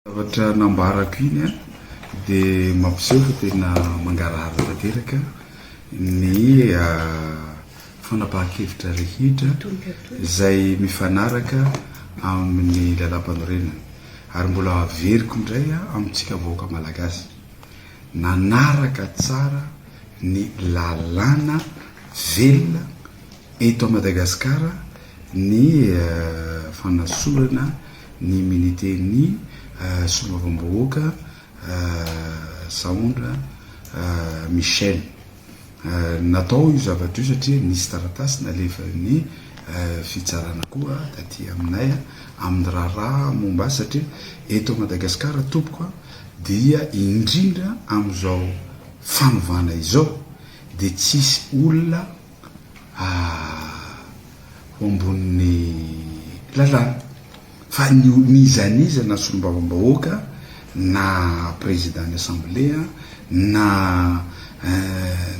Zavatra nambarako iny dia mampiseho fa tena mangarahara tanteraka ny fanapahan-kevitra rehetra izay mifanaraka amin'ny lalàmpanorenana. Ary mbola averiko indray amintsika vahoaka malagasy, nanaraka tsara ny lalàna velona eto Madagasikara ny fanasorana ny immunité-n'ny solombavambahoaka Sahondra Michel. Natao io zavatra io satria nisy taratasy nalefan'ny fitsarana koa taty aminay amin'ny raharaha momba azy satria eto Madagasikara tompoko dia indrindra amin'izao fanovana izao dia tsisy olona ho ambonin'ny lalàna. Fa ny n'iza n'iza na solombavambahoaka na président ny assemblée na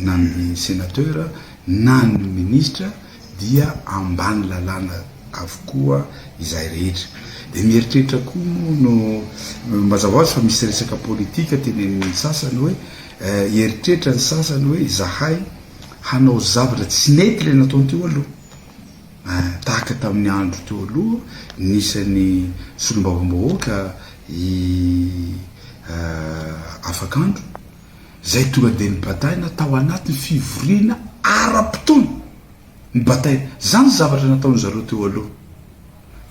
na ny sénateur na ny ministre dia ambany lalàna avokoa izahay rehetra. Dia mieritreritra koa moa no mazava ho azy fa misy resaka politika tenenin'ny sasany hoe hieritreritra ny sasany hoe izahay hanao zavatra tsy nety ilay nataony teo aloha. Tahaka tamin'ny andro teo aloha, nisan'ny solombavambahoaka i Afakandro, izay tonga dia nibataina tao anatin'ny fivoriana ara-potoana. Nibataina. Izany ny zavatra nataon'ny zareo teo aloha.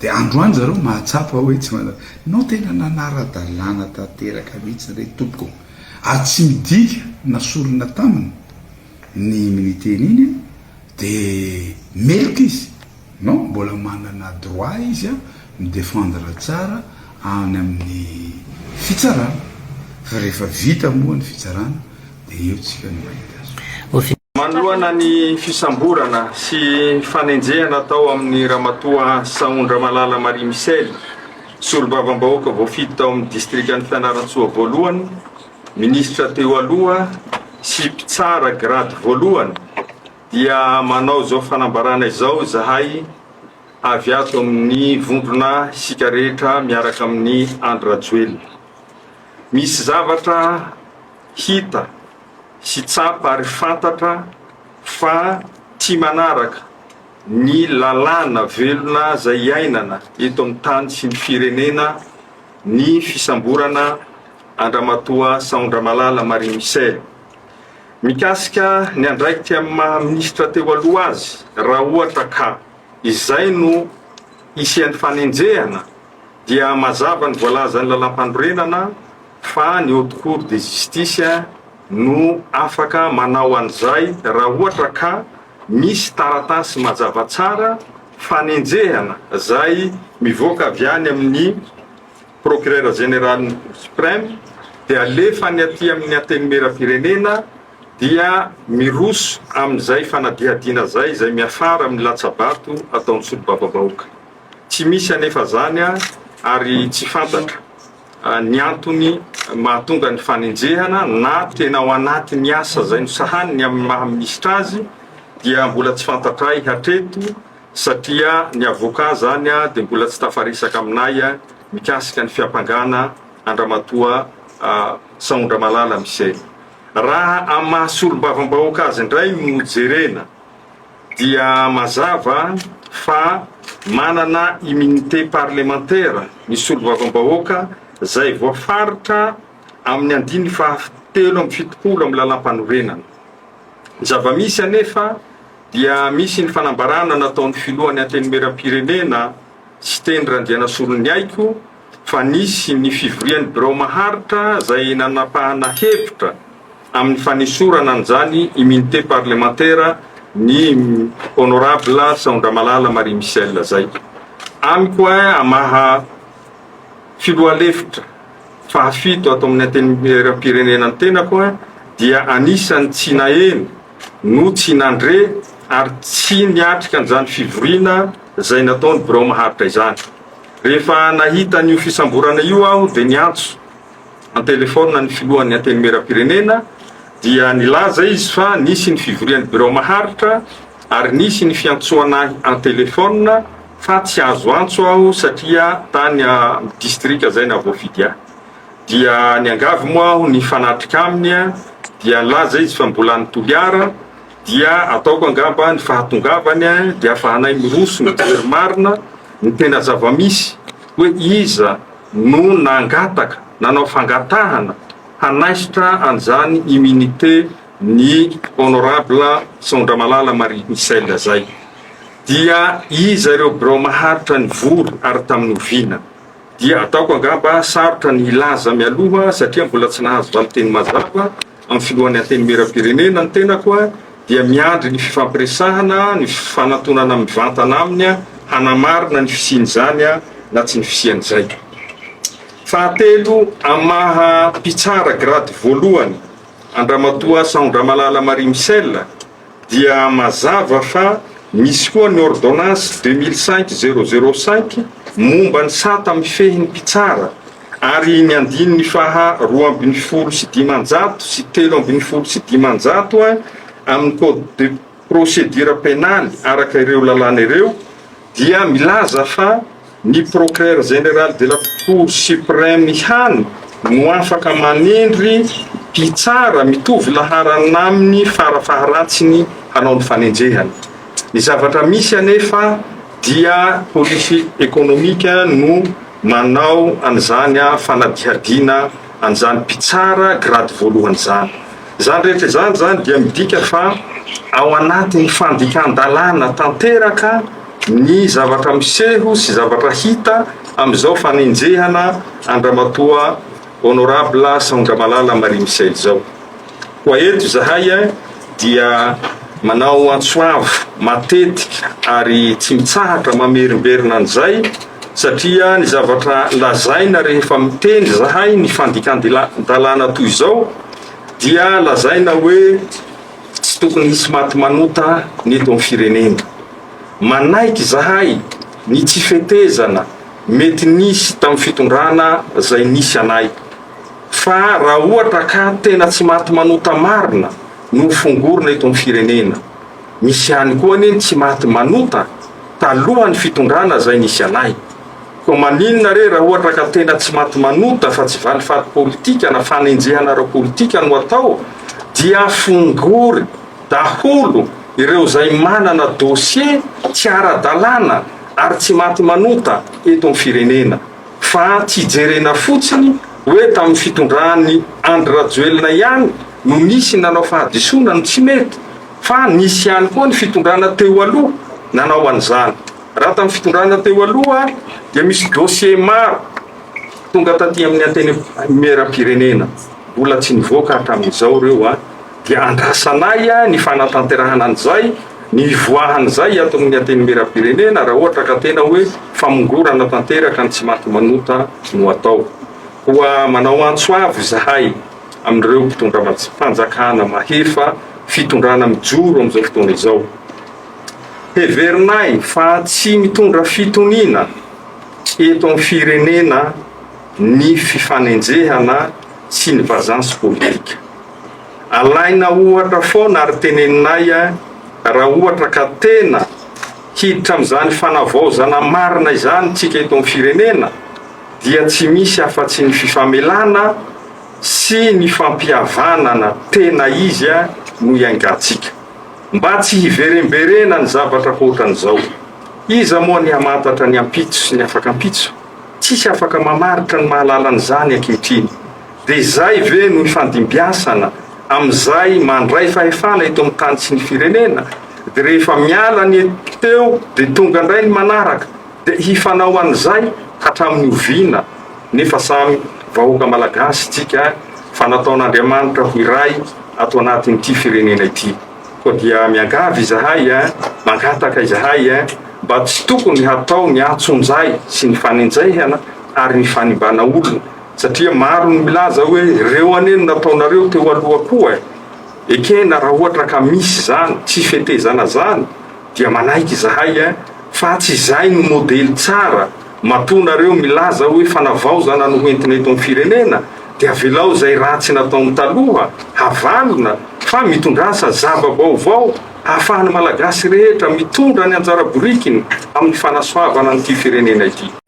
Dia androany zareo mahatsapa hoe tsy manara. Non, tena nanara-dalàna tanteraka mihitsy re tompoko. Ary tsy midika nasorina taminy ny immunité-ny iny dia meloka izy. Non, mbola manana droit izy mi-defendre tsara any amin'ny fitsarana. Fa rehefa vita moa ny fitsarana dia eo tsika no mahita azy. Manoloana ny fisamborana sy fanenjehana atao amin'ny Ramatoa Sahondramalala Marie Michelle, solombavambahoaka voafidy tao amin'ny distrikan'i Fianarantsoa voalohany, minisitra teo aloha sy mpitsara grady voalohany dia manao izao fanambarana izao izahay avy ato amin'ny vondrona isika rehetra miaraka amin'i Andry Rajoelina. Misy zavatra hita sy tsapa ary fantatra fa tsy manaraka ny lalàna velona izay iainana eto amin'ny tany sy ny firenena ny fisamborana an-dRamatoa Sahondramalala Marie Michelle. Mikasika ny andraikitra amin'ny maha minisitra teo aloha azy, raha ohatra ka izay no hisian'ny fanenjehana dia mazava ny voalazan'ny lalàmpanorenana fa ny Haute Cour de Justice no afaka manao an'izay raha ohatra ka misy taratasy mazava tsara fanenjehana zay mivoaka avy any amin'ny Procureur Général-n'ny Cour Suprême dia alefany aty amin'ny Antenimierampirenena dia miroso amin'izay fanadihadiana zay izay miafara amin'ny latsa-bato ataon'ny solombavambahoaka. Tsy misy anefa zany ary tsy fantatra. ny antony mahatonga ny fanenjehana na tena ao anatin'ny asa izay nosahaniny amin'ny maha minisitra azy dia mbola tsy fantatray hatreto satria ny avocat zany dia mbola tsy tafaresaka aminay mikasika ny fiampangana an-dRamatoa Sahondramalala Michel. Raha amin'ny maha solombavambahoaka azy indray no jerena dia mazava fa manana immunité parlementaire ny solombavambahoaka izay voafaritra amin'ny andininy faha 73 amin'ny lalàmpanorenana. Ny zava-misy anefa dia misy ny fanambarana nataon'ny filohan'ny Antenimierampirenena Siteny Randrianasoloniaiko fa nisy ny fivorian'ny birao maharitra izay nanapahana hevitra amin'ny fanesorana an'izany immunité parlementaire ny Honorable Sahondramalala Marie Michelle zay. Amiko a maha filoha lefitra fahafito ato amin'ny Antenimierampirenena ny tenako a dia anisan'ny tsy naheno no tsy nandre ary tsy niatrika an'izany fivoriana izay nataon'ny birao maharitra izany. Rehefa nahita an'io fisamborana io aho dia niantso an-telefaonina ny filohan'ny Antenimierampirenena dia nilaza izy fa nisy ny fivorian'ny birao maharitra ary nisy ny fiantsoana ahy an-telefaonina. fa tsy azo antso aho satria tany amin'ny distrika izay nahavoafidy ahy. Dia niangavy moa aho ny hifanatrika aminy dia nilaza izy fa mbola any Toliara dia ataoko angamba ny fahatongavany dia afahanay miroso mijery marina ny tena zava-misy hoe iza no nangataka nanao fangatahana hanaisotra an'izany immunité ny honorable Sahondramalala Marie Michelle zay. Dia iza ireo birao maharitra nivory ary tamin'ny oviana? Dia ataoko angamba sarotra ny hilaza mialoha satria mbola tsy nahazo valinteny mazava amin'ny filohan'ny Antenimierampirenena ny tenako dia miandry ny fifampiresahana, ny fifanantonana mivantana aminy hanamarina ny fisian'izany na tsy ny fisian'izay. Fahatelo, amin'ny maha mpitsara grady voalohany an-dRamatoa Sahondramalala Marie Michelle dia mazava fa misy koa ny ordonnance 2005 005 momba ny sata mifehy ny mpitsara ary ny andininy faha 512 sy 513 amin'ny code de procédure pénale araka ireo lalàna ireo dia milaza fa ny Procureur Général de la Cour Suprême ihany no afaka manendry mpitsara mitovy laharana aminy farafaharatsiny hanao ny fanenjehana. Ny zavatra misy anefa dia polisy ekonomika no manao an'izany fanadihadiana an'izany mpitsara grady voalohany izany. Izany rehetra izany izany dia midika fa ao anatin'ny fandikan-dalàna tanteraka ny zavatra miseho sy zavatra hita amin'izao fanenjehana an-dRamatoa Honorable Sahondramalala Marie Michelle izao. Koa eto izahay dia manao antso avo matetika ary tsy mitsahatra mamerimberina an'izay satria ny zavatra lazaina rehefa miteny izahay ny fandikan-dalàna toy izao dia lazaina hoe tsy tokony hisy maty manota ny eto amin'ny firenena. Manaiky izahay ny tsy fetezana mety nisy tamin'ny fitondrana izay nisy anay. Fa raha ohatra ka tena tsy maty manota marina no ho fongorina eto amin'ny firenena. Misy ihany koa anie ny tsy maty manota talohan'ny fitondrana izay nisy anay. Koa maninona re raha ohatra ka tena tsy maty manota fa tsy valifaty politika na fanenjehana ara-politika no atao dia fongory daholo ireo izay manana dossier tsy ara-dalàna ary tsy maty manota eto amin'ny firenena fa tsy jerena fotsiny hoe tamin'ny fitondran'i Andry Rajoelina ihany no nisy nanao fahadisoana no tsy mety fa nisy ihany koa ny fitondrana teo aloha nanao an'izany. Raha tamin'ny fitondrana teo aloha dia misy dossier maro tonga taty amin'ny antenimierampirenena mbola tsy nivoaka hatramin'izao ireo dia andrasanay ny fanatanterahana an'izay, ny hivoahan'izay ato amin'ny antenimierampirenena raha ohatra ka tena hoe famongorana tanteraka ny tsy maty manota no atao. Koa manao antso avo izahay amin'ireo mpitondra fanjakana mahefa fitondrana mijoro amin'izao fotoana izao. Heverinay fa tsy mitondra fitoniana eto amin'ny firenena ny fifanenjehana sy ny vazansy politika. Alaina ohatra foana ary teneninay raha ohatra ka tena hiditra amin'izany fanavaozana marina izany tsika eto amin'ny firenena dia tsy misy afa-tsy ny fifamelana sy ny fampihavanana tena izy no iaingantsika. Mba tsy hiverimberena ny zavatra hoatran'izao. Iza moa ny hamantatra ny ampitso sy ny afak'ampitso? Tsisy afaka mamaritra ny mahalala an'izany ankehitriny. Dia izay ve no hifandimbiasana amin'izay mandray fahefana eto amin'ny tany sy ny firenena? Dia rehefa miala ny teo dia tonga indray ny manaraka. Dia hifanao an'izay hatramin'ny oviana? Nefa samy vahoaka malagasy tsika fa nataon'Andriamanitra ho iray ato anatin'ity firenena ity. Koa dia miangavy izahay, mangataka izahay mba tsy tokony hatao ny antsonjay sy ny fanenjehana ary ny fanimbana olona satria maro ny milaza hoe reo anie no nataonareo teo aloha koa e! Ekena raha ohatra ka misy zany tsy fetezana zany dia manaiky izahay fa tsy izay no modely tsara Matoa nareo milaza hoe fanavaozana no hoentina eto amin'ny firenena dia avelao izay ratsy nataony taloha havalona fa mitondrasa zava-baovao. ahafahan'ny Malagasy rehetra mitondra ny anjara birikiny amin'ny fanasoavana an'ity firenena ity.